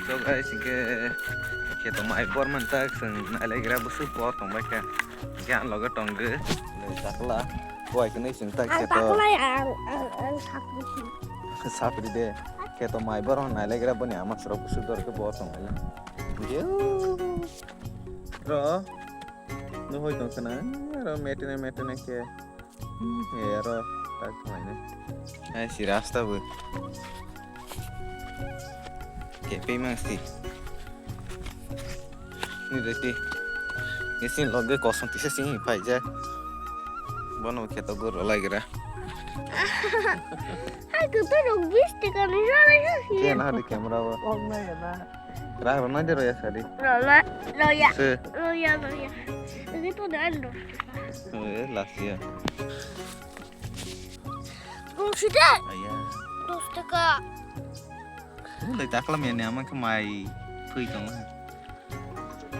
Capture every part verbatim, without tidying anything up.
So guys, hingke kheto mai bor mantak chwng nailaigra bwswk bor tongbaikha. Hingke ang loge tongdi. Takla kuai kwnwi chwng tak kheto. Takla ang, ang, ang sapri si. Sapri de. Kheto mai bor nailaigra boni ama srok bwswk dor khe bor tongbaila. Yo. Ro. Nuhoi tongkhana. Ro metene metene khe. Hmm, ya ro, tak khaina. Hai si rasta bu. Ke pe mang si. Ni de ti. Ni sin log de kosong tisa sing pai ja. Bono kheto gor lai gra. Hai tu tu rok bis tika ni ro lai. Ke na di camera ba. Ong na ya na. Rang rwna de roya sadi. Rola, roya. Se. Roya, roya. Ini tuh dan dos. Eh, lasia. Dong sida. Aya. Dos teka. Lai taklam ya ni ama ke mai phui tong.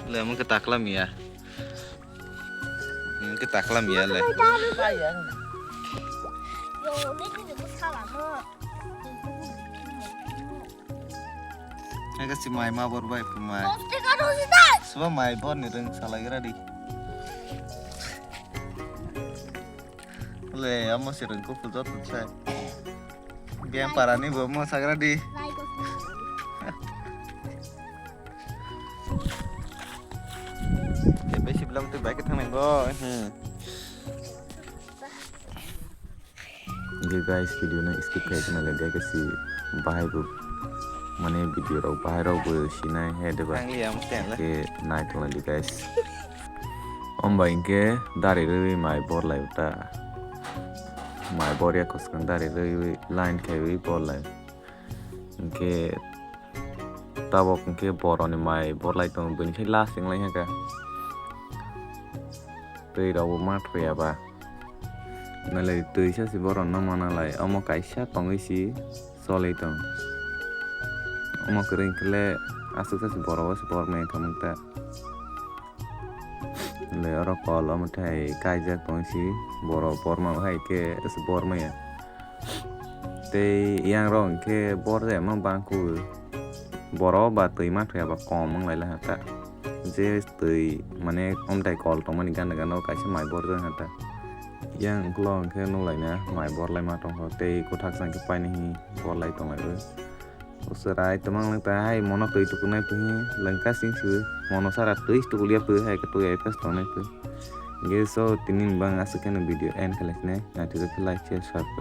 Lai ama ke taklam ya. Ama ke taklam ya lai. Yo, ini tuh salah mo. Hai kasi mai ma bor bai phu mai. Dos teka dos dai. Suba mai bor ni rwng salai gra di. Le amo si rwng kuphur jot sai. Biang para ni bo mo sagra di. Kepe siblam tu bai ke thangnai bo. Hmm. Hingke guys, video no skip khai khna le de kasi bahai bo mane video rok bahai rok bo sinai he de ba. Ang liya mo ten le. Ke nai thong di guys. Om bai hingke dari rwi mai bor lai ta. Mai bor ya koskang dari rwi line khai rwi bor lai. Hingke tabok hingke boroni mai bor lai tongo bini khai last wng lai haka. Twi rok bo ma thoi ya ba. Nalai twi sa si borok no mana lai omo kaisa tongwi si choli tong. Omo kwrwi hwnkhe le aswk sa si borok o si bor maya khamung ta. Le oro kol omo thai kaijak tong si borok bor ma hai khe si bor maya. Tei yang rok hwnkhe bor jaya ma bang khu. Borok ba twi ma thoi ba kom wng lai ha ta. Je twi mane omtai kol tongmani gana gana o kaisa mai bor jang ha ta. Yang ukulok hwnkhe nuk lai na mai bor lai ma tong kho tei kwthak jang khe paini hi bor lai tong lai o. Uswrai twmang lang ta hai mono twi tukunai phi lengka sing si mono sara twi tukulia phi hai ka twi ai pas tongnai phi. Ge so tini bang aswk khe video end khalai sinai naithok khe like share subscribe.